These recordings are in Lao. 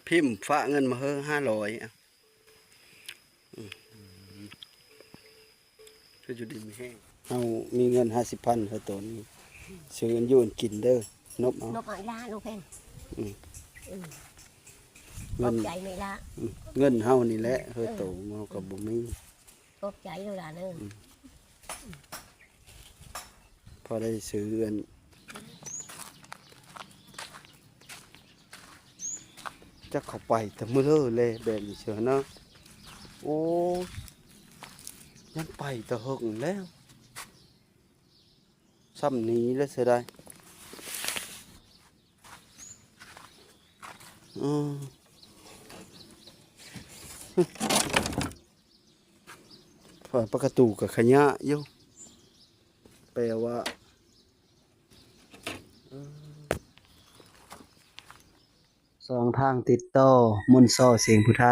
ພິມຝາກເງິນມາເຮີຫ້າຮ້ອຍ ອາ ອືມ ຄືຢູ່ດີມີແຮງ. ເຮົາມີເງິນຫ້າສິບພັນເຮີໂຕນີ້ ຊື້ອັນຢູ່ອັນກິນເດີ ນົບເອົາ ນົບເອົາອີ່ຫຼ້າ ນ້ອງແພງ. ອືມ ອືມ ເງິນ ຂອບໃຈແມ່ຫຼ້າ. ອືມ ເງິນເຮົານີ້ແຫຼະເຮີໂຕ ເອີ ເຮົາກໍບໍ່ມີ. ຂອບໃຈຫຼາຍເດີ. ອືມ ພໍໄດ້ຊື້ອັນ ຈັກເຂົາໄປແຕ່ມື້ເລີແລແບບນີ້ເຊີນະ. ໂອ້ຍ ຍັງໄປແຕ່ເຫິງແລ້ວ ຊ່ຳນີ້ແຫຼະເສຍດາຍ. ອືມ ປະຕູກໍຂະຫຍະຢູ່ ແປວ່າ ເອີ ຊ່ອງທາງຕິດຕໍ່ ມົນຊໍ ສຽງຜູ້ໄທ.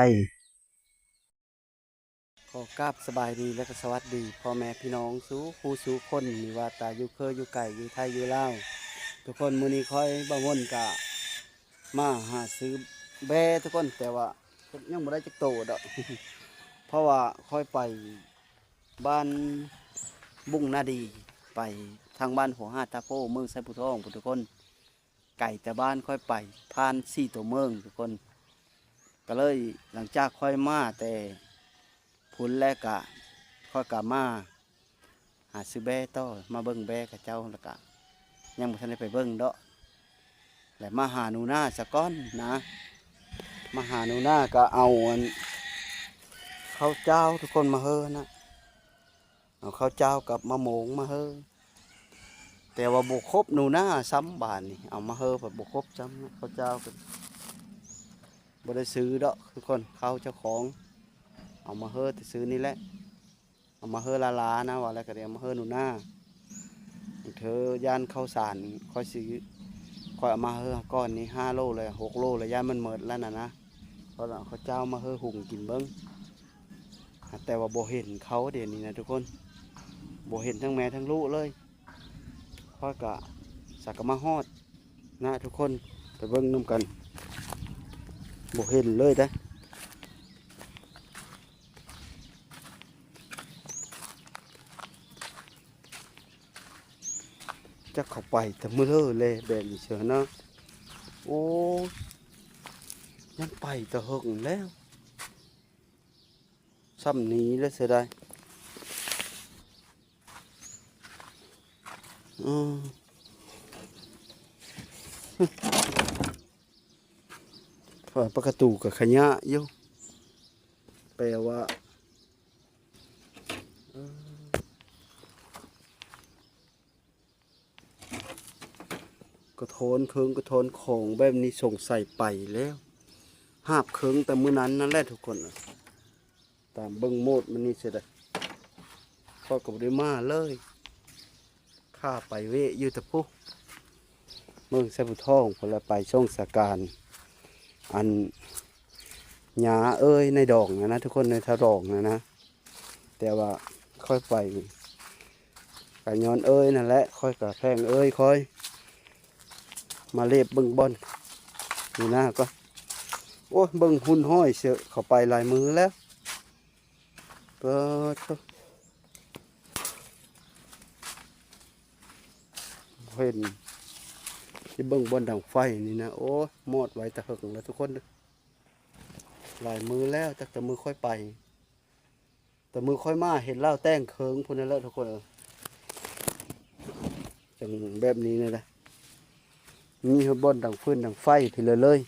ຂໍກາບສະບາຍດີ ແລະ ກໍສະຫວັດດີພໍ່ແມ່ພີ່ນ້ອງສູ່ຄູ່ສູ່ຄົນ ມີວ່າແຕ່ຢູ່ເຄີຢູ່ໄກ ຢູ່ໄທຢູ່ລາວ ທຸກຄົນ. ມື້ນີ້ຂ້ອຍບ່າວມົນກະມາຫາຊື້ແບ້ທຸກຄົນ ແຕ່ວ່າຍັງບໍ່ໄດ້ຈັກໂຕດອກ ເພາະວ່າຂ້ອຍໄປບ້ານບຸງນາດີ ໄປທາງບ້ານຫົວຫາດທ່າໂພ ເມືອງໄຊພູທອງພຸ້ນທຸກຄົນ. ໄກແຕ່ບ້ານຂ້ອຍໄປ ຜ່ານສີ່ຕົວເມືອງທຸກຄົນ. ກໍເລີຍຫຼັງຈາກຂ້ອຍມາແຕ່ພຸ້ນແລ້ວກະ ຂ້ອຍກະມາຫາຊື້ແບ້ຕໍ່ ມາເບິ່ງແບ້ເຂົາເຈົ້າ ແລ້ວກະຍັງບໍ່ທັນໄດ້ໄປເບິ່ງເດາະ ແລະ ມາຫາໜູນາສາກ່ອນນະ. ມາຫາໜູນາກໍເອົາອັນ ເຂົ້າຈ້າວທຸກຄົນມາເຮີນະ ເອົາເຂົ້າຈ້າວກັບມະມ່ວງມາເຮີ ແຕ່ວ່າບໍ່ຄົບໜູນາຊ້ຳບາດນີ້ ເອົາມາເຮີພັດບໍ່ຄົບຊ້ຳ ເຂົ້າຈ້າວກໍບໍ່ໄດ້ຊື້ດອກທຸກຄົນ ເຂົ້າເຈົ້າຂອງ ເອົາມາເຮີແຕ່ຊື້ນີ້ແຫຼະ ເອົາມາເຮີຫຼາໆນະ ວ່າແລ້ວກໍໄດ້ເອົາມາເຮີໜູນາ. ເທີຢ້ານເຂົ້າສານ ຂ້ອຍຊິ ຂ້ອຍເອົາມາເຮີກ່ອນນີ້ຫ້າໂລແລ້ວ ຫົກໂລແລ້ວ ຢ້ານມັນໝົດແລ້ວນະນະ ກໍເອົາເຂົ້າຈ້າວມາເຮີຫຸງກິນເບິ່ງ. ແຕ່ວ່າບໍ່ເຫັນເຂົາດຽວນີ້ນະທຸກຄົນ ບໍ່ເຫັນທັງແມ່ທັງລູກເລີຍ. ຂ້ອຍກະສັກກະມາຮອດນະທຸກຄົນ ໄປເບິ່ງນຳກັນ ບໍ່ເຫັນເລີຍເດ້. ຈັກເຂົາໄປແຕ່ມື້ເລີແລແບບນີ້ເຊີນະ. ໂອ້ຍ ຍັງໄປແຕ່ເຫິງແລ້ວ ຊ່ຳນີ້ແຫຼະເສຍດາຍ. ອືມ ປະຕູກໍຂະຫຍະຢູ່ ແປວ່າ ເອີ ກະທ້ອນເຄື່ອງກະທ້ອນຂອງແບບນີ້ ສົງໄສໄປແລ້ວ ຫາບເຄື່ອງແຕ່ມື້ນັ້ນນັ້ນແຫຼະທຸກຄົນ. ຕາມເບິ່ງໂມດມັນນີ້ເສຍດາຍ ຂ້ອຍກໍບໍ່ໄດ້ມາເລີຍ ຂ້າໄປເວະຢູ່ແຕ່ພຸ້ນ ເມືອງໄຊພູທອງພຸ້ນລະ ໄປຊ່ອງສາການ ອັນ ຍາເອີຍ ນາຍດອງຫັ້ນນະທຸກຄົນ ນາຍທ້າວດອງຫັ້ນນະ. ແຕ່ວ່າຂ້ອຍໄປ ກະຍ້ອນເອີຍນັ້ນແຫຼະ ຂ້ອຍກະແພງເອີຍຂ້ອຍ ມາເລັບເບິ່ງບ່ອນຢູ່ໜ້າກ່ອນ. ໂອ້ຍ ເບິ່ງຫຸ່ນຫ້ອຍເຊາະ ເຂົາໄປຫຼາຍມື້ແລ້ວ ປາດໂທ້ ເຫັນ ຊິເບິ່ງບ່ອນດັງໄຟນີ້ນະ. ໂອ້ຍ ມອດໄວ້ແຕ່ເຫິງແລ້ວທຸກຄົນ ຫຼາຍມື້ແລ້ວ ຕັ້ງແຕ່ມື້ຂ້ອຍໄປ ແຕ່ມື້ຂ້ອຍມາເຫັນລາວແຕ່ງເຄິ່ງພຸ້ນນັ້ນແຫຼະທຸກຄົນເອີຍ ຈັ່ງແບບນີ້ນີ້ແຫຼະ ມີຮອດບ່ອນດັງຟືນດັງໄຟພີ້ເລີຍ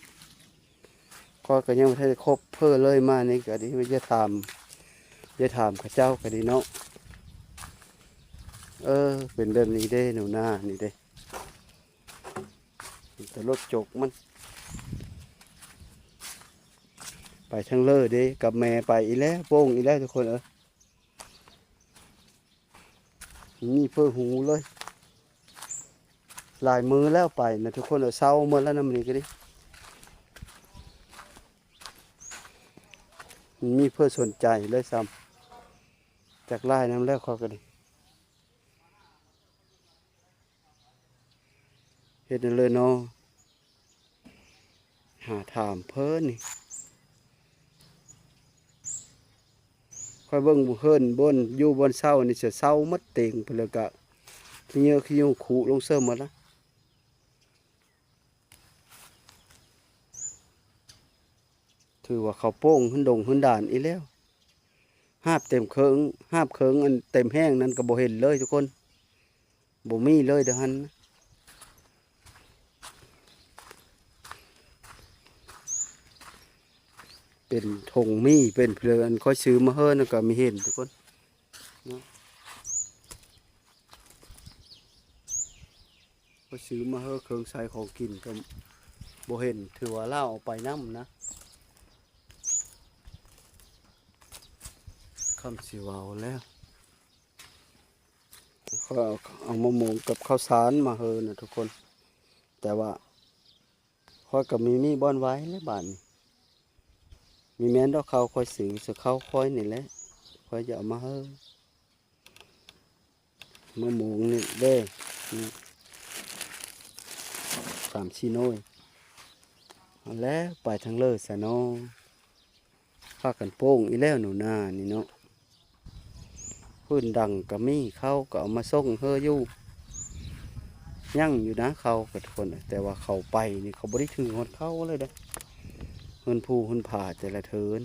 ຂ້ອຍກໍຍັງບໍ່ທັນໄດ້ຄົບເພີ້ເລີຍ ມານີ້ກໍດີ ຢ່າຖາມ ຢ່າຖາມເຂົາເຈົ້າກໍດີເນາະ. ເອີ ເປັນແບບນີ້ເດ້ ໜູນານີ້ເດ້ ແຕ່ລົດຈົກມັນ ໄປທາງເລີເດ້ ກັບແມ່ໄປອີກແລ້ວ ໂປ່ງອີກແລ້ວທຸກຄົນເອີຍ ມີເພີ້ຫູເລີຍ ຫຼາຍມື້ແລ້ວໄປນະທຸກຄົນເອີຍ ເຊົາໝົດແລ້ວນຳນີ້ກໍດີ ມີເພີ້ສົນໃຈເລີຍຊ້ຳ ຈັກຫຼາຍນຳແລ້ວຂ້ອຍກໍດີ. ເຮັດນັ້ນເລີຍເນາະ ຫາຖາມເພິ່ນນີ້ ຂ້ອຍເບິ່ງເຮືອນບ່ອນຢູ່ບ່ອນເຊົ່ານີ້ ຈະເຊົ່າໝົດເຕັງໄປ ແລ້ວກະຂີ້ເຫຍື້ອຂີ້ຍຸງຄຸລົງເສີມໝົດລະ. ຖືວ່າເຂົາໂປ່ງເຮືອນດົງເຮືອນດານອີກແລ້ວ. ຫາບເຕັມເຄິ່ງ ຫາບເຄິ່ງອັນເຕັມແຫ້ງນັ້ນກໍບໍ່ເຫັນເລີຍທຸກຄົນ. ບໍ່ມີເລີຍເດ້ຫັ້ນ. ເປັນຖົງໝີ່ ເປັນເພື່ອນ ຂ້ອຍຊື້ມາເຮີ້ນະ ກໍມີເຫັນທຸກຄົນເນາະ. ຂ້ອຍຊື້ມາເຮີ້ເຄື່ອງໃຊ້ຂອງກິນກໍບໍ່ເຫັນ ຖືວ່າລາວເອົາໄປນຳນະ. ຄຳຊິເວົ້າແລ້ວ ຂ້ອຍເອົາມະມ່ວງກັບເຂົ້າສານມາເຮີ້ນະທຸກຄົນ ແຕ່ວ່າຂ້ອຍກໍມີ ມີບ່ອນໄວ້ແຫຼະບາດນີ້. ມີແມ່ນດອກ ເຂົ້າຂ້ອຍຊື້ ຊື້ເຂົ້າຂ້ອຍນີ້ແຫຼະ ຂ້ອຍຈະເອົາມາເຮີ້ ມະມ່ວງນີ້ເດ້ ນີ້ ສາມສີ່ໜ່ວຍ. ເອົາແລ້ວ ໄປທາງເລີຊະເນາະ. ພາກັນໂປ່ງອີກແລ້ວໜູນານີ້ເນາະ. ພື້ນດັງກໍມີ ເຂົ້າກໍເອົາມາສົ່ງເຮີ້ຢູ່ ຍັງຢູ່ນະເຂົ້າກໍທຸກຄົນ. ແຕ່ວ່າເຂົ້າໄປນີ້ ເຂົາບໍ່ໄດ້ຖືຮອດເຂົ້າເລີຍເດ້ ເຮືອນພູເຮືອນຜາແຕ່ລະເທີນ.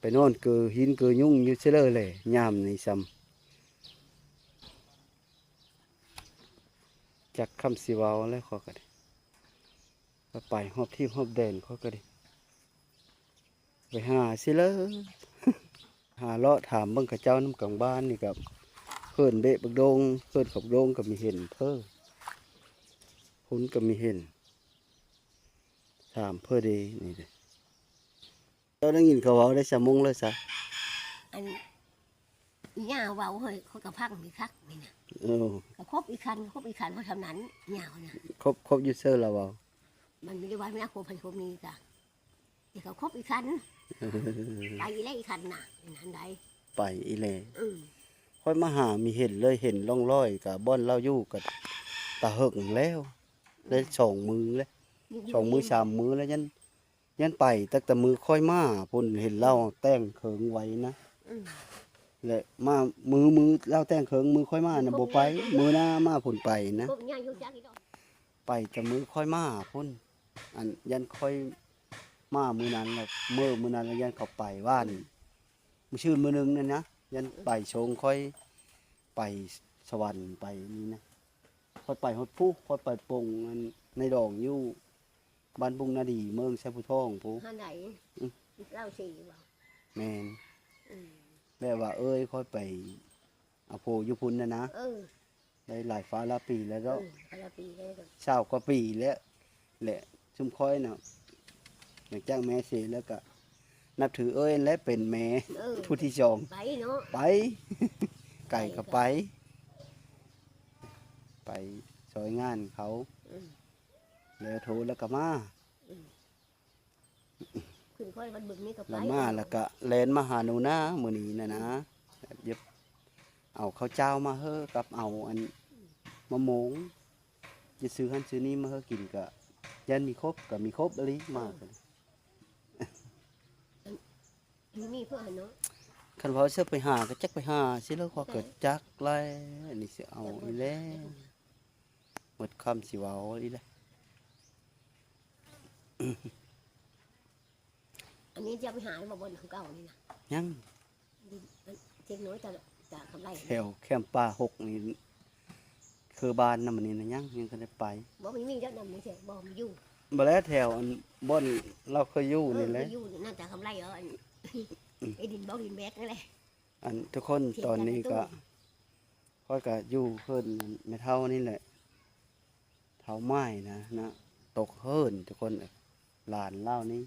ໄປນອນເກີຫີນເກີຍຸງຢູ່ເຊີເລີແຫຼະ ຍາມນີ້ຊ້ຳ. ຈັກຄຳຊິເວົ້າແລ້ວ ຂ້ອຍກໍໄດ້ ໄປຮອບທີບຮອບແດນ ຂ້ອຍກໍໄດ້ ໄປຫາຊິເລີ ຫາເລາະຖາມເບິ່ງເຂົາເຈົ້ານຳກາງບ້ານນີ້ກໍ ເຮີ້ນເບະບັກໂດງ ເຮີ້ນເຂົາບັກໂດງກໍມີເຫັນເພີ້ ພຸ້ນກໍມີເຫັນ ຖາມເພີ້ເດ ນີ້ເດ. ເຈົ້າໄດ້ຍິນເຂົາເວົ້າໄດ້ຊະມົງແລ້ວຊະ? ອັນ ອີຫຍັງເວົ້າເຮີ້ຍ ຂ້ອຍກໍຟັງມີຄັກນີ້ນະ. ເອີ ກໍຄົບອີກຄັນ ຄົບອີກຄັນ ເພາະຊ່ຳນັ້ນຍາວນະ. ຄົບ ຄົບຢູ່ເຊີລາວເວົ້າ. ມັນມີແຕ່ວ່າແມ່ຄົບໃຜຄົບນີ້ກະ ທີ່ເຂົາຄົບອີກຄັນ ເອີ ໄປອີແລ້ວອີກຄັນນະ ອັນໃດ ໄປອີແລ້ວ. ອືມ ຂ້ອຍມາຫາມີເຫັນເລີຍ ເຫັນຮ່ອງລອຍກະບ່ອນລາວຢູ່ກະຕາເຫິງແລ້ວ ໄດ້ສອງມື້ແລ້ວ ສອງມື້ສາມມື້ແລ້ວ ຍັນ ຍັນໄປຕັ້ງແຕ່ມື້ຂ້ອຍມາພຸ້ນ ເຫັນລາວແຕ່ງເຄິ່ງໄວ້ນະ. ອືມ ແລະ ມາມື້ ມື້ລາວແຕ່ງເຄິ່ງ ມື້ຂ້ອຍມານະບໍ່ໄປ ມື້ໜ້າມາພຸ້ນໄປນະ ໄປແຕ່ມື້ຂ້ອຍມາພຸ້ນ. ອັນ ຢ້ານຂ້ອຍມາມື້ນັ້ນລະ ມື້ ມື້ນັ້ນລະຢ້ານເຂົາໄປຫວານ ມື້ຊື່ນມື້ໜຶ່ງນັ້ນນະ ຢ້ານໄປສົ່ງຂ້ອຍໄປສະຫວັນໄປນີ້ນະ. ຂ້ອຍໄປຮອດພຸ້ນ ຂ້ອຍໄປປົງອັນໃນດອງຢູ່ບ້ານບຸງນາດີ ເມືອງໄຊພູທອງພຸ້ນ. ຫາໃດ? ອື ລາວສີບໍ່? ແມ່ນ. ອືມ ແບບວ່າເອີຍ ຂ້ອຍໄປເອົາຜົວຢູ່ພຸ້ນນະນະ. ເອີ ໄດ້ຫຼາຍຟ້າຫຼາຍປີແລ້ວເນາະ. ເອີ ຫຼາຍປີແລ້ວ ຊາວກວ່າປີແລ້ວ ແລະ ຊຸມຂ້ອຍນະ ຫຼັງຈາກແມ່ເສຍແລ້ວກະນັບຖືເອີຍແຫຼະເປັນແມ່ ເອີ ຜູ້ທີສອງ. ໄປເນາະ ໄປ ໄກກໍໄປ ໄປຊ່ອຍງານເຂົາ. ອືມ ແລ້ວໂທແລ້ວກໍມາ. ອືມ ຂຶ້ນຂ້ອຍວັດບຶງນີ້ກໍໄປ ແລ້ວມາແລ້ວກະແລ່ນມາຫາໜູນາມື້ນີ້ນະນະ. ເອົາເຂົ້າຈ້າວມາເຮີ້ກັບເອົາອັນມະມ່ວງ ຈະຊື້ຫັ້ນຊື້ນີ້ມາເຮີ້ກິນ ກະຢ້ານມີຄົບ ກະມີຄົບອີ່ຫຼີມາ. ເອີ ກະມີເພື່ອນເນາະ. ຄັນວ່າຊິໄປຫາກໍຈັກໄປຫາຊິແລ້ວ ຂ້ອຍກໍຈັກແຫຼະ ອັນນີ້ຊິເອົາອີກແລ້ວ ໝົດຄຳຊິເວົ້າອີກແລ້ວ. ອັນນີ້ຈະໄປຫາບໍ່ ບ່ອນເກົ່ານີ້ນະ? ຍັງ. ເດັກນ້ອຍຈະ ຈະກຳໄລ ແຖວແຄມປ່າຫົກນີ້ ຄືບ້ານນຳອັນນີ້ນະ ຍັງ ຍັງບໍ່ໄດ້ໄປ. ບໍ່ ມັນມີແລ້ວນຳນີ້ ບໍ່ມີຢູ່ ບໍ່ແລ້ວ ແຖວອັນບ່ອນລາວເຄີຍຢູ່ນີ້ແຫຼະ ເອີ ຢູ່ນັ້ນຈະກຳໄລ. ເອີ ອັນ ໄອ້ດິນບໍ່ ດິນແບກນັ້ນແຫຼະ. ອັນ ທຸກຄົນ ຕອນນີ້ກະ ຂ້ອຍກະຢູ່ເຮືອນແມ່ເຖົ້ານີ້ແຫຼະ ເຖົ້າໝ້າຍນະ ນະ ຕົກເຮືອນທຸກຄົນເອີຍ ຫຼານລາວນີ້.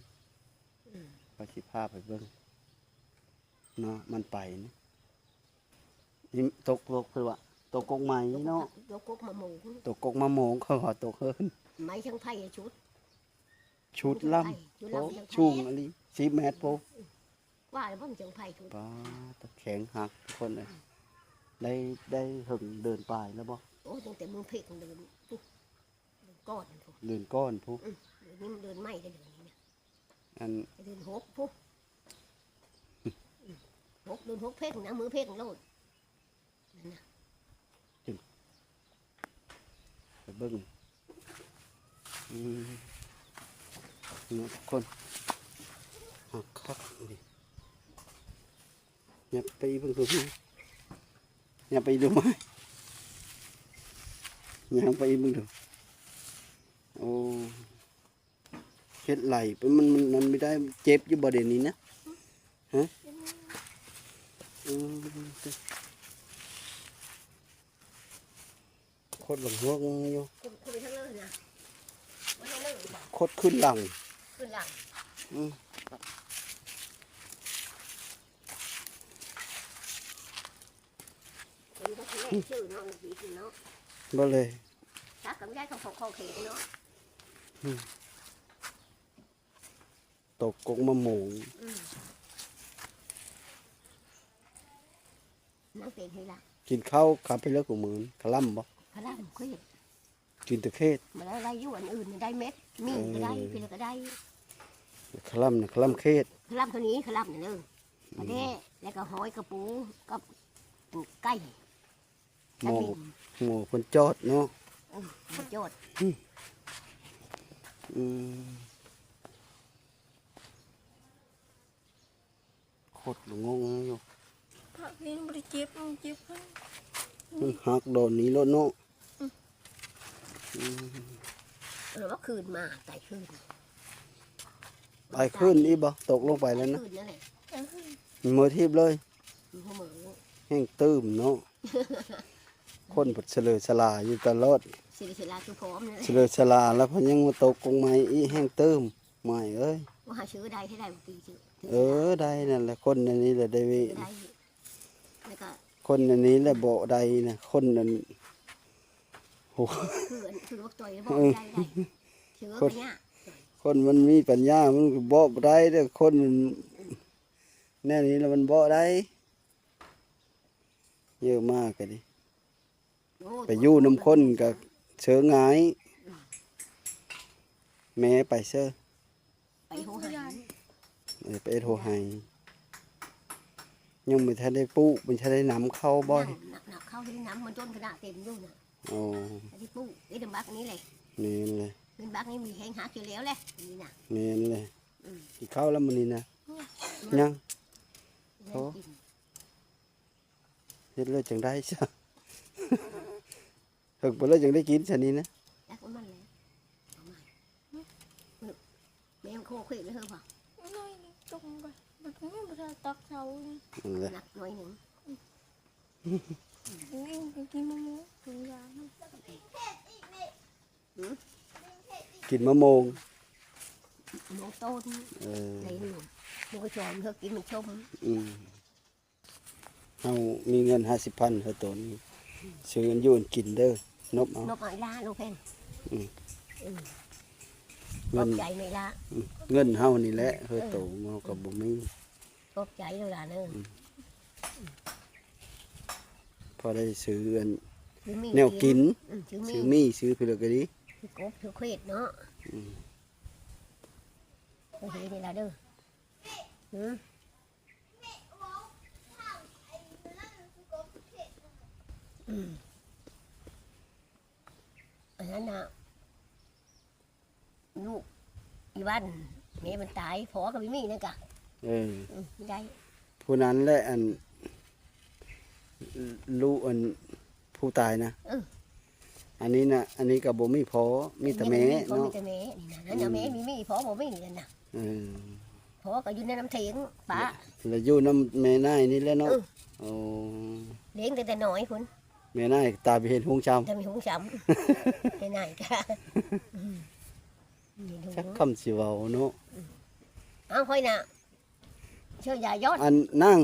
ອືມ ຂ້ອຍຊິພາໄປເບິ່ງເນາະ ມັນໄປນະ ນີ້ຕົກ ຕົກ ຄືວ່າຕົກກົກໄມ້ເນາະ ຕົກກົກມະມ່ວງ ຕົກກົກມະມ່ວງ ຂ້ອຍວ່າຕົກເຮືອນ ໄມ້ເຊີງໄຜ່ຊຸດ ຊຸດລຳ ຊຸດລຳ ໂອ້ ເຊີງໄຜ່ ສູງອີ່ຫຼີ ສິບແມັດພຸ້ນ. ອືມ ວ່າແລ້ວບໍ່ ມັນຈັ່ງໄປພຸ້ນ. ປາດ ແຂງຫັກທຸກຄົນເອີຍ. ອືມ ໄດ້ ໄດ້ເຖິງເດືອນປາຍແລ້ວບໍ່? ໂອ້ ຕັ້ງແຕ່ມື້ເພັກເດືອນ ເດືອນກ່ອນພຸ້ນ ເດືອນກ່ອນພຸ້ນ. ອືມ ເດື ນີ້ມັນເດືອນໃໝ່ເດ້ ເດືອນນີ້ນະ ອັນ ເດືອນຫົກພຸ້ນ ຫົກ ເດືອນຫົກເພັງນະ ມື້ເພັງໂລດ ນັ້ນນະ ຂຶ້ນ ໄປເບິ່ງ ອືມ ນີ້ທຸກຄົນ ຮັກຄັກນີ້ ຫຍັບໄປອີກເບິ່ງດູ ຫຍັບໄປອີກດູ ມາ ຍ່າງໄປອີກເບິ່ງດູ ໂອ້. ເຮັດໄຫຼ ມັນ ມັນ ມັນບໍ່ໄດ້ເຈັບຢູ່ບໍ່ດຽວນີ້ນະ? ຮະ? ອືມ ຄົດບັກຮວກຍັງຢູ່ ຄົດຂຶ້ນຫຼັງ ຂຶ້ນຫຼັງ ອືມ. ເຫັນກໍຊິແລກຊື່ເນາະ ມັນດີຂຶ້ນເນາະ ບໍ່ເລີຍ ຈັກກໍບໍ່ໄດ້ ເຂົາ ເຂົາ ເຂົາເຂດເນາະ ອືມ ຕົກກົກມະມ່ວງ ອືມ ນັ່ງເປັນໃຫ້ລະ ກິນເຂົ້າກັບໄປເລີຍ ກູມື້ນີ້ ຄະລຳບໍ່? ຄະລຳ ຂ້ອຍ ກິນແຕ່ເຂດ ບໍ່ໄດ້ ໄດ້ຢູ່ ອັນອື່ນໄດ້ເມັດ ມີກໍໄດ້ ເອີ ກິນກໍໄດ້ ຄະລຳນະ ຄະລຳເຂດ ຄະລຳເທົ່ານີ້ ຄະລຳນະເດີ ອືມ ປາແດ່ ແລ້ວກໍຫອຍກະປູກັບໄກ່ ໝໍ ໝໍເພິ່ນຈອດເນາະ ເອີ ເພິ່ນຈອດ ອືມ ອືມ. ໂຄດງງຢູ່ ພະເພິ່ນບໍ່ໄດ້ເຈັບ ມັນເຈັບ ມັນຫັກດອນນີ້ໂລດເນາະ ອືມ ອືມ ເອີ ວ່າຄືນມາ ໄຕຄືນ ໄຕຄືນອີກບໍ່? ຕົກລົງໄປແລ້ວນະ ຄືນນັ້ນແຫຼະ ເໝີທິບເລີຍ ເໝີ ແຮງຕື່ມເນາະ ຄົນພັດສະເຫຼີສະຫຼາຢູ່ຕະຫຼອດ ສະເຫຼີສະຫຼາຄືພ້ອມນັ້ນແຫຼະ ສະເຫຼີສະຫຼາແລ້ວພັດຍັງມາຕົກກົງໃໝ່ອີກ ແຮງຕື່ມ. ໝາຍເອີຍ ວ່າຫາຊື້ໄດ້ເທົ່າໃດ ເອີ ໄດ້ນັ້ນແຫຼະ ຄົນອັນນີ້ແຫຼະໄດ້ເວ ໄດ້ ແລ້ວກໍ ຄົນອັນນີ້ແຫຼະບໍ່ໄດ້ນະ ຄົນນັ້ນ ໂອ້ ຄື ຄືບັກຕ້ອຍບໍ່ໄດ້ ໄດ້ ເອີ ຊື້ກໍຍາກ ຄົນມັນມີປັນຍາມັນກໍບໍ່ໄດ້ເດີ ຄົນແນວນີ້ລະມັນບໍ່ໄດ້ ເຍອະມາກກໍດີ. ໂອ້ຍ ໄປຢູ່ນຳຄົນກໍເຊີງ່າຍ ອືມ ແມ່ໄປເຊີ ໄປໂຮໄຮ ເອີ ໄປເຮັດໂຮໄຮ ຍັງບໍ່ທັນໄດ້ປູກ ບໍ່ທັນໄດ້ນຳເຂົ້າບໍ່ ນຳ ນຳເຂົ້າ ໄດ້ນຳ ມັນຈົນຂະໜາດເຕັມຢູ່ນະ ໂອ້ ໄດ້ປູກ ໄດ້ນຳບັກນີ້ແຫຼະ ແມ່ນແຫຼະ ເງິນບັກນີ້ມີແຮງຫັກຢູ່ແລ້ວແຫຼະ ນີ້ນະ ແມ່ນແຫຼະ ອືມ ກິນເຂົ້າແລ້ວມື້ນີ້ນະ ຍັງ ໂອ້ ເຮັດແລ້ວຈັ່ງໄດ້ຊະ ເພິ່ນບໍ່ເລີຍຈັ່ງໄດ້ກິນຊະນີ້ນະ ຈັກມັນແຫຼະ ເອົາມາ ແມ່ງໂຄເຄເລີຍເຮີ່ອ ໜ້ອຍໜຶ່ງຕົງໄປ ບໍ່ຕ້ອງ ບໍ່ໄດ້ຕັກເຊົານີ້ ນັ້ນແຫຼະ ໜັກໜ້ອຍໜຶ່ງ ນີ້ໄປກິນມະມ່ວງ ກິນຢານຳ ຫືມ ກິນມະມ່ວງ ມະມ່ວງຕົ້ນ ເອີ ໃນນີ້ ໝູ່ກໍຊອມເຮົາກິນມັນຊົມ ອືມ. ເຮົາມີເງິນຫ້າສິບພັນ ເຮີໂຕນີ້ ຊື້ອັນຢູ່ອັນກິນເດີ ນົບເອົາ ນົບເອົາອີ່ຫຼ້າ ລູກເພັງ ອືມ ອືມ ເງິນ ຂອບໃຈແມ່ຫຼ້າ ອືມ ເງິນເຮົານີ້ແຫຼະ ເອີ ເຮີໂຕ ເຮົາກໍບໍ່ມີ ຂອບໃຈລູກຫຼານເອີຍ ອືມ ພໍໄດ້ຊື້ອັນ ຊື້ໝີ່ ແນວກິນ ກິນ ອືມ ຊື້ໝີ່ ຊື້ໝີ່ ຊື້ເຜືອກກໍດີ ຊື້ກົບ ຊື້ເຂດເນາະ ອືມ ໂອເຄນີ້ລະເດີ ອືມ. ອືມ ອັນນັ້ນນະ ລູກອີ່ວັນ ແມ່ມັນຕາຍ ພໍ່ກໍບໍ່ມີນັ້ນກະ ເອີ ອືມ ໄດ້ ຜູ້ນັ້ນແຫຼະ ອັນ ລູກ ອັນ ຜູ້ຕາຍນະ ເອີ ອັນນີ້ນະ ອັນນີ້ກໍບໍ່ມີພໍ່ ມີແຕ່ແມ່ເນາະ ມີແຕ່ແມ່ນີ້ນະ ນັ້ນນະ ອືມ ແມ່ມີ ມີ ພໍ່ບໍ່ມີນັ້ນນະ ເອີ ພໍ່ກໍຢູ່ໃນນ້ຳເທງ ປ້າ ແລ້ວຢູ່ນຳແມ່ນາຍນີ້ແຫຼະເນາະ ເອີ ໂອ້ ລ້ຽງຕັ້ງແຕ່ນ້ອຍພຸ້ນ ແມ່ນາຍຕາຍໄປເຮັດໂຮງຊຳ ຕາຍໄປເຮັດໂຮງຊຳ ແມ່ນາຍກະ ອືມ ຈັກຄຳຊິເວົ້າເນາະ ອືມ ເອົາ ຂ້ອຍນະ ເຊີຍາຍອດ ອັນນາງ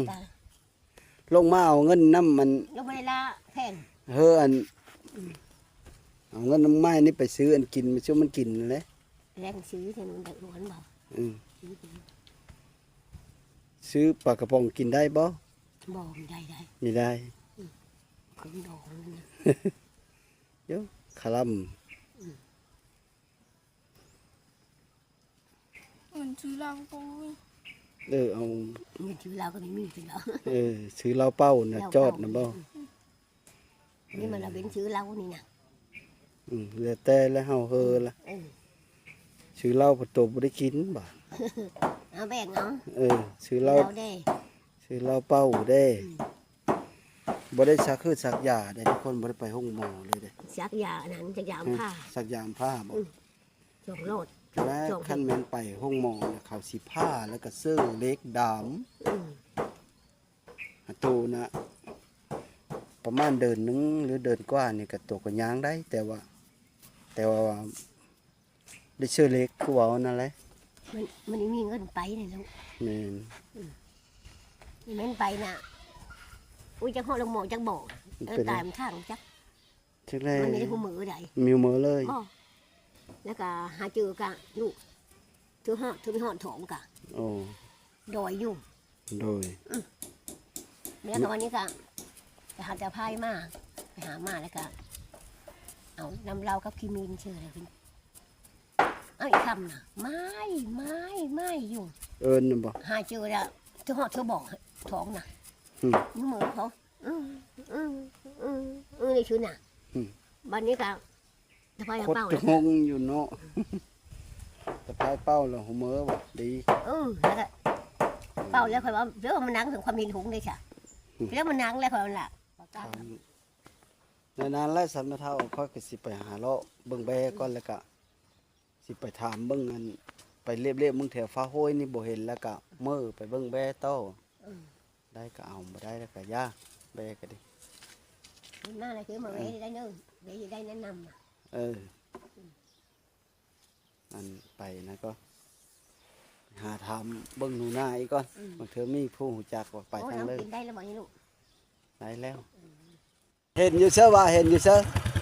ລງມາເອົາເງິນນຳ ອັນ ລົງມາໄດ້ລະແພງ ເຮີ ອັນ ອືມ ເອົາເງິນນຳໄມ້ນີ້ໄປຊື້ອັນກິນ ມາສູ່ມັນກິນນັ້ນແຫຼະ ແລ່ນຊື້ໃສ່ມັນໄດ້ບໍ່ ອັນບໍ່ ອືມ ຊື້ປາກະປ໋ອງກິນໄດ້ບໍ່ ບໍ່ ບໍ່ໄດ້ ໄດ້ ບໍ່ໄດ້ ອືມ ເຄີຍດອງ ໂຍ ຄະລຳ ອືມ. ຊື່ລາວກໍບໍ່ມີ. ເອີ ເອົາ ມີຊື່ລາວກໍມີ ມີຊື່ລາວ. ເອີ ຊື່ລາວເປົ້ານະ ລາວເປົ້າ ຈອດນະບໍ່? ອືມ ນີ້ມັນລະເປັນຊື່ລາວນີ້ນະ. ອືມ ແລ້ວແຕ່ລະເຮົາເຮີລະ. ເອີ ຊື່ລາວພັດໂຕບໍ່ໄດ້ກິນບາດ ເອົາແບ່ງເອົາ. ເອີ ຊື່ລາວ ລາວເດ້ ຊື່ລາວເປົ້າເດ້. ອືມ ບໍ່ໄດ້ສັກຄືສັກຢາເດ້ທຸກຄົນ ບໍ່ໄດ້ໄປໂຮງໝໍເລີຍເດ້. ສັກຢາອັນນັ້ນ ສັກຢາອຳພາ ສັກຢາອຳພາບໍ່? ອືມ ສອງຫຼອດ ແລະ ສອງ ຄັນແມ່ນໄປໂຮງໝໍນະ ເຂົາຊິຜ່າ ແລ້ວກໍເສີເຫຼັກດາມ. ອືມ ໂຕນະ ປະມານເດືອນໜຶ່ງ ຫຼື ເດືອນກວ່ານີ້ກໍ ໂຕກໍຍ່າງໄດ້ ແຕ່ວ່າ ແຕ່ວ່າ ໄດ້ເຊີເຫຼັກຄືເວົ້ານັ້ນແຫຼະ. ມັນ ມັນມີເງິນໄປນີ້ລູກ. ແມ່ນ ອືມ ນີ້ແມ່ນໄປນະ. ໂອ້ຍ ຈັກຮອດໂຮງໝໍຈັກບໍ່ ມັນ ເອີ ເປັນ ຕາຍມັນທາງຈັກ ຈັກແລ້ວ ມັນມີໄດ້ຄູ່ມື້ໃດ ມີຄູ່ມື້ເລີຍ. ບໍ່ ແລ້ວກໍຫາເຈີກະລູກ ຖືຮອດ ຖືໄປຮອດຖອງກະ ໂອ້ ດອຍຢູ່. ໂດຍ ອືມ ແລ້ວກໍວັນນີ້ກໍໄປຫາແຕ່ພາຍມາ ໄປຫາມາແລ້ວກໍເອົານ້ຳເຫຼົ້າກັບຂີ້ໝິ່ນຊື່ແລ້ວ ເອົາອີກຄຳນະ ມາຍ ມາຍ ມາຍຢູ່. ເອີ້ນນຳບໍ່? ຫາເຈີແລ້ວ ຖືຮອດ ຖືບໍ່ ຖອງນະ. ອືມ ຢູ່ມືເຂົາ ອື ອື ອື ອື ນີ້ຊື່ນະ. ອືມ ບັດນີ້ກໍ ຕະພາຍເປົ່າແລ້ວ ຄົດຈະງົງຢູ່ເນາະ ຕະພາຍເປົ່າແລ້ວຫົວເມີບໍ່ດີ. ເອີ ແລ້ວກໍເປົ່າແລ້ວ ຂ້ອຍວ່າ ດຽວມານັ່ງເຖິງຄວາມເຫັນຫຸງເດ້ຊະ. ອືມ ດຽວມານັ່ງແລ້ວ ຂ້ອຍວ່າລະ ໃນນັ້ນແຫຼະ ສັນມະເຖົ້າ ຂ້ອຍກໍຊິໄປຫາເລາະເບິ່ງແບ້ກ່ອນ ແລ້ວກໍຊິໄປຖາມເບິ່ງ ອັນ ໄປລຽບໆເບິ່ງແຖວຟ້າໂຮຍນີ້ ບໍ່ເຫັນ ແລ້ວກໍເມີໄປເບິ່ງແບ້ຕໍ່. ເອີ ໄດ້ກໍເອົາ ບໍ່ໄດ້ແລ້ວກໍຢ່າ ແບ້ກໍດີ. ເຫັນມາແລ້ວຄືມາແວ່ໄດ້ເດີ ໄດ້ ໄດ້ແນະນຳ. ເອີ ອັນໄປນະກໍຫາຖາມເບິ່ງໜູນາອີກກ່ອນ. ອືມ ບາງເທື່ອມີຜູ້ຮູ້ຈັກວ່າໄປທາງເລີຍ. ໂອ້ຍ ເອົາ ກິນໄດ້ແລ້ວບໍ່ນີ້ລູກ? ໄດ້ແລ້ວ. ເອີ ເຫັນຢູ່ເຊີ ວ່າເຫັນຢູ່ເຊີ?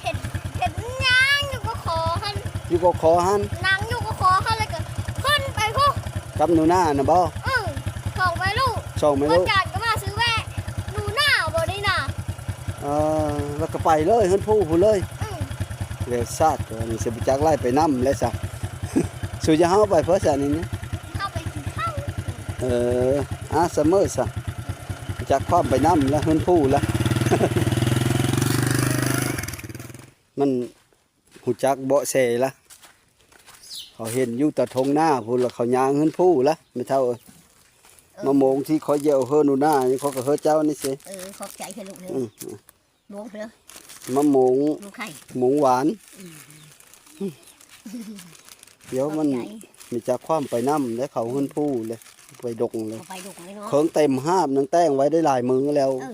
ເຫັນ ເຫັນຍ່າງຢູ່ກໍຂໍຫັ້ນ ຢູ່ກໍຂໍຫັ້ນ. ນັ່ງຢູ່ກໍຂໍຫັ້ນ ແລ້ວກໍຂຶ້ນໄປພຸ້ນ ກັບໜູນານະບໍ່? ເອີ ສອງແມ່ລູກ ສອງແມ່ລູກ ອາຈານກໍມາຊື້ແວ່ ໜູນາບໍ່ໄດ້ນະ. ເອີ ແລ້ວກໍໄປເລີຍ ເຮືອນຜູ້ພຸ້ນເລີຍ. ອືມ ແລ້ວຊາດ ຕົວນີ້ຊິບໍ່ຈັກໄລ່ໄປນຳແລ້ວຊະ. ສູ່ຈະເຮົາໄປເພິ່ນຊະນີ້ນະ? ເຮົາໄປກິນເຂົ້າ. ເອີ ອາ ສະເໝີຊະ ຈັກຄວາມໄປນຳລະ ເຮືອນຜູ້ລະ ມັນຮູ້ຈັກເບາະແສລະ. ເຂົາເຫັນຢູ່ຕາທົ່ງນາພຸ້ນລະ ເຂົາຍ່າງເຮືອນຜູ້ລະ ແມ່ເຖົ້າເອີຍ. ເອີ ມະໂມງທີ່ຂ້ອຍຢຽວເຮີໜູນານີ້ ຂ້ອຍກໍເຮີເຈົ້ານີ້ເຊ. ເອີ ຂອບໃຈເດີລູກເດີ. ອືມ ມະໂມງ ມະໂມງຫວານ. ອືມ ດຽວມັນມີຈັກຄວາມໄປນຳແລ້ວ ເຂົາເຮືອນຜູ້ເລີຍ ໄປດົງເລີຍ. ເຂົາໄປດົງເລີຍເນາະ ເຄິ່ງເຕັມຫາບ ນາງແຕ່ງໄວ້ໄດ້ຫຼາຍມື້ແລ້ວ. ເອີ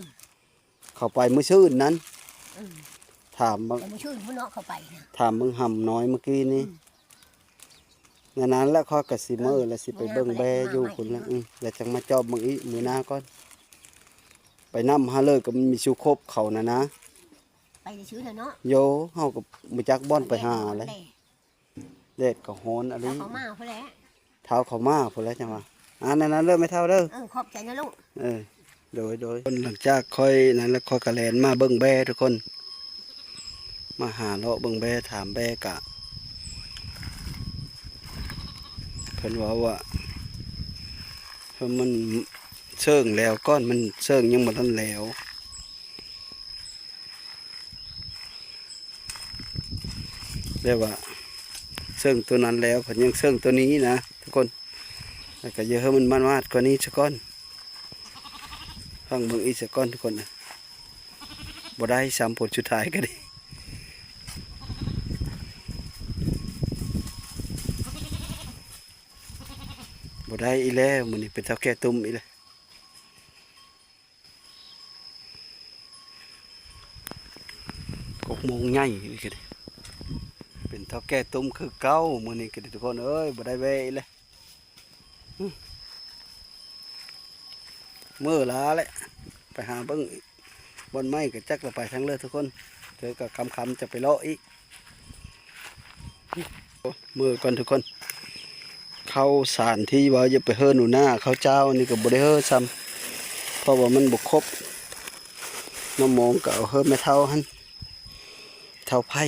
ເຂົາໄປມື້ຊືນນັ້ນ. ອືມ ຖາມເບິ່ງ ມື້ຊືນພຸ້ນເນາະ ເຂົາໄປນະ ຖາມເບິ່ງຫຳນ້ອຍມື້ກີ້ນີ້. ອືມ ນັ້ນແຫຼະ ຂ້ອຍກໍຊິເມືອແລ້ວ ຊິໄປເບິ່ງແບ້ຢູ່ພຸ້ນແຫຼະ. ເອີ ອືມ ແລ້ວຈັ່ງມາຈອບເບິ່ງອີກມື້ໜ້າກ່ອນ. ໄປນຳຫາເລີຍກໍມີສຸຄົບເຂົານະນະ ໄປຊື່ເນາະ. ໂຢ ເຮົາກໍບໍ່ຈັກບ່ອນໄປຫາແຫຼະ ແດດກໍຮ້ອນອີ່ຫຼີ. ເຂົາມາພຸ້ນແຫຼະ ທ້າວເຂົາມາພຸ້ນແຫຼະຈັ່ງວ່າ. ອັນນັ້ນເດີແມ່ເຖົ້າເດີ. ເອີ ຂອບໃຈນະລູກ. ເອີ ໂດຍໆ ຫຼັງຈາກຂ້ອຍນັ້ນແລ້ວ ຂ້ອຍກໍແລ່ນມາເບິ່ງແບ້ທຸກຄົນ ມາຫາເລາະເບິ່ງແບ້ ຖາມແບ້ ກະເພິ່ນເວົ້າວ່າ ເພິ່ນມັນເຊີງແລ້ວກ່ອນ ມັນເຊີງຍັງບໍ່ທັນແລ້ວ. ແບບວ່າເຊິ່ງໂຕນັ້ນແລ້ວ ເພິ່ນຍັງເຊິ່ງໂຕນີ້ນະທຸກຄົນ. ແລ້ວກໍຢ່າໃຫ້ມັນມາດໆກວ່ານີ້ຊະກ່ອນ. ຟັງເບິ່ງອີກຊະກ່ອນທຸກຄົນນະ. ບໍ່ໄດ້ຊ້ຳ ຜົນສຸດທ້າຍກໍດີ ບໍ່ໄດ້ອີກແລ້ວ. ມື້ນີ້ເປັນເຖົ້າແກ່ຕຸ້ມອີກແລ້ວ. ກົກໂມງໃຫຍ່ນີ້ກໍດີ ເປັນເຖົ້າແກ່ຕຸ້ມຄືເກົ່າ. ມື້ນີ້ກໍດີທຸກຄົນເອີຍ ບໍ່ໄດ້ແວ່ອີກແລ້ວ. ມື້ລາແຫຼະ ໄປຫາເບິ່ງບ່ອນໃໝ່ ກໍຈັກລະໄປທາງເລີຍທຸກຄົນ. ເທື່ອກໍຄ່ຳໆຈະໄປເລາະອີກ. ເມືອກ່ອນທຸກຄົນ. ເຂົ້າສານທີ່ວ່າຈະໄປເຮີໜູນາ ເຂົ້າເຈົ້ານີ້ກໍບໍ່ໄດ້ເຮີຊ້ຳ ເພາະວ່າມັນບໍ່ຄົບ. ນ້ຳມອງກໍເອົາເຮີແມ່ເຖົ້າຫັ້ນ ເຖົ້າໄຜ່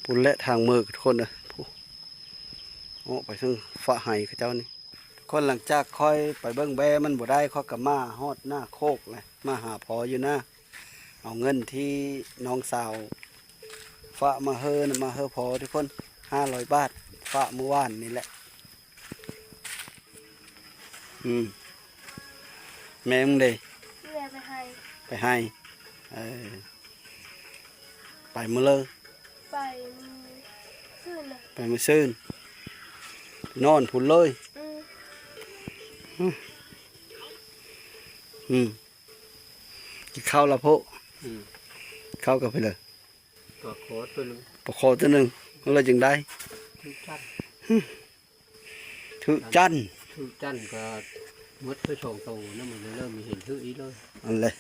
ພຸ້ນແຫຼະ ທາງເມືອທຸກຄົນເອີຍ. ໂອ້ ໄປເທິງຝາໄຮ່ເຂົາເຈົ້ານີ້. ຄົນ ຫຼັງຈາກຂ້ອຍໄປເບິ່ງແບ້ມັນບໍ່ໄດ້ ຂ້ອຍກໍມາຮອດໜ້າໂຄກແຫຼະ ມາຫາພໍ່ຢູ່ນາ ເອົາເງິນທີ່ນ້ອງສາວຝາກມາເຮີນະ ມາເຮີພໍ່ທຸກຄົນ ຫ້າຮ້ອຍບາດ ຝາກມື້ວານນີ້ແຫຼະ. ອືມ ແມ່ມຶງເດ? ແມ່ໄປໄຮ່. ໄປໄຮ່ ເອີ ໄປມື້ເລີ? ໄປມື້ຊືນນະ. ໄປມື້ຊືນ ນອນພຸ້ນເລີຍ? ອືມ ອືມ ກິນເຂົ້າລະໂພະ? ອືມ ເຂົ້າກັບໃຜເລີ? ປາຄໍຕົວໜຶ່ງ. ປາຄໍຕົວໜຶ່ງ ແລ້ວຈັ່ງໃດ? ຖືກຈັນ ຖືກຈັນ ຖືກຈັນກໍໝົດໄປສອງໂຕນະ ມັນເລີ່ມມີເຫັນຖືກອີກເລີຍ ອັນແຫຼະ.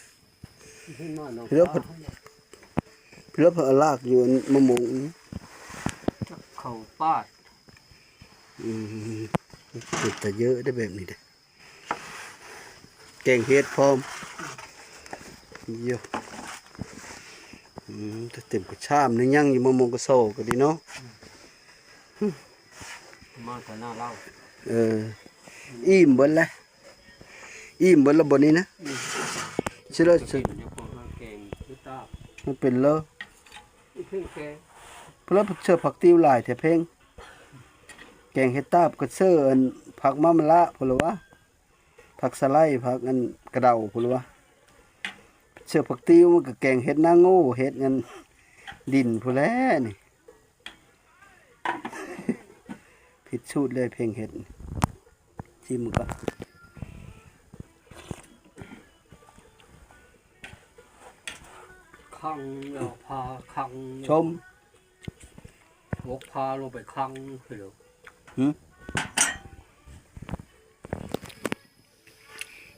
ເພື່ອເພິ່ນ ເພື່ອເພິ່ນລາກຢູ່ອັນມະມ່ວງ ຈັກເຂົ້າປາດ. ອືມ ເປັນຕາເຍີະໄດ໋ແບບນີ້ເດ. ແກງເຫັດພ້ອມຢູ່. ອືມ ແຕ່ເຕັມກະຊາມນີ້ຍັງຢູ່ ມະມ່ວງກະຊໍກໍດີເນາະ. ມາແຕ່ໜ້າເລົ່າ. ເອີ ອີ່ມເບິດແລ້ວ ອີ່ມເບິດແລ້ວບໍ່ນີ້ນະ. ອືມ ຊິເລີ ເຫັນຢູ່ພວກເຮົາແກງຄືຕາບ ມັນເປັນເລີ ເພິ່ນແກງ ເພິ່ນເລີ ເສີບຜັກຕິວຫຼາຍແທ້ເພັງ. ແກງເຫັດຕາບກໍເສີບອັນ ຜັກມາມະລະພຸ້ນລະວະ ຜັກສະໄລ ຜັກອັນກະເດົາພຸ້ນລະວະ. ເສີບຜັກຕິວມັນກໍແກງເຫັດນາງໂງ່ ເຫັດອັນດິນພຸ້ນແຫຼະນີ້. ຜິດສູດເລີຍເພັງເຫັດ ຊີມເບິ່ງກ່ອນ. ຂັງແລ້ວ ພາຂັງ ຊົມ ບົກພາລົງໄປຂັງ. ຫື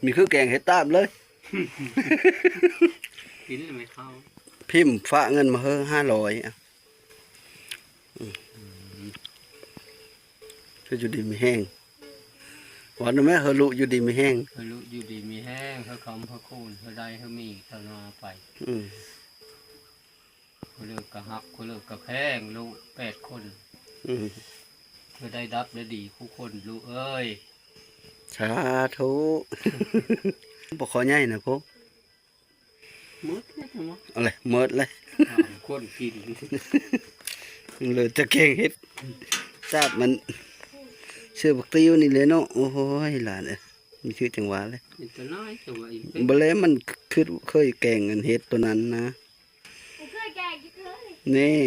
ນີ້ຄືແກງເຫັດຕາບເລີຍ. ກິນແລ້ວໄມ່ເຂົ້າ. ພິມຝາກເງິນມາເຮີຫ້າຮ້ອຍ. ອືມ ເຮີຢູ່ດີມີແຮງ ວ່ານຳແມ່ ເຮີລຸຢູ່ດີມີແຮງ ເຮີລຸຢູ່ດີມີແຮງ ເຮີຄຳເຮີຄູນ ເຮີໄດ້ເຮີມີຕະໜາໄປ. ອືມ ຜູ້ເລີກກະຮັກ ຜູ້ເລີກກະແພງ ລູກແປດຄົນ. ອືມ ເທື່ອໄດ້ດັບໄດ້ດີຄູ່ຄົນ ລູກເອີຍ. ສາທຸ. ບໍ່ຂໍໃຫຍ່ນະພວກ ໝົດແລ້ວ ເອົາແຫຼະ ໝົດແລ້ວ ສາມຄົນກິນ ເຫຼືອແຕ່ແກງເຫັດ ຕາບມັນ ເສືອບັກຕິວນີ້ແຫຼະເນາະ. ໂອ້ຍ ຫຼານເອີຍ ມີຊື່ຈັ່ງຫວາເລີຍ ເປັນຕາໜ້າຍ ແຕ່ວ່າອີກ ບໍ່ແລະ ມັນຄືເຄີຍແກງອັນເຫັດໂຕນັ້ນນະ. ນີ້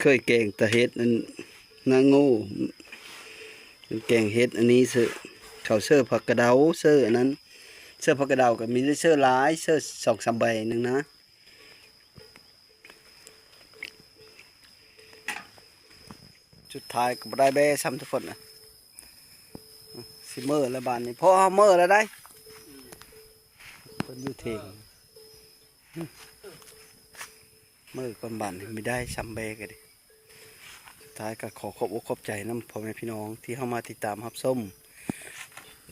ເຄີຍແກງແຕ່ເຫັດອັນນາງໂງ່ ແກງເຫັດອັນນີ້ເສີ ເຂົາເສີຜັກກະເດົາ ເສີອັນນັ້ນ ເສີຜັກກະເດົາກໍມີ ເສີຫຼາຍ ເສີສອງສາມໃບໜຶ່ງນະ. ສຸດທ້າຍກໍບໍ່ໄດ້ແບ້ຊ້ຳທຸກຄົນນະ. ຊິເມີແລ້ວບາດນີ້ ພໍເຮົາເມີແລ້ວໄດ໋ ເພິ່ນຢູ່ເທິງ. ເມີກ່ອນບາດນີ້ ມີໄດ້ຊ້ຳແບ້ກໍດີ. ສຸດທ້າຍກໍຂໍຂອບອົກຂອບໃຈນຳພໍ່ແມ່ພີ່ນ້ອງທີ່ເຂົ້າມາຕິດຕາມຮັບຊົມ.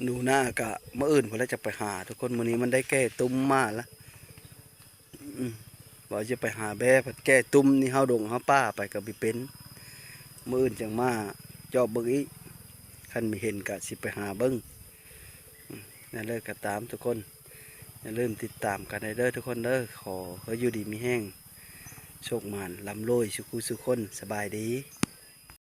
ໜູນາກະມື້ອື່ນພຸ້ນລະຈະໄປຫາທຸກຄົນ ມື້ນີ້ມັນໄດ້ແກ່ຕຸ້ມມາລະ. ອືມ ວ່າຈະໄປຫາແບ້ ພັດແກ່ຕຸ້ມນີ້ ເຮົາດົງເຮົາປ່າໄປກໍບໍ່ເປັນ. ມື້ອື່ນຈັ່ງມາຈອບເບິ່ງອີກ ຄັນມີເຫັນກະຊິໄປຫາເບິ່ງ. ອືມ ແນວໃດກໍຕາມທຸກຄົນ ຢ່າລືມຕິດຕາມກັນໄດ້ເດີທຸກຄົນເດີ. ຂໍໃຫ້ຢູ່ດີມີແຮງ ໂຊກໝານ ລ່ຳລວຍ ສູ່ຄູ່ສູ່ຄົນ. ສະບາຍດີ.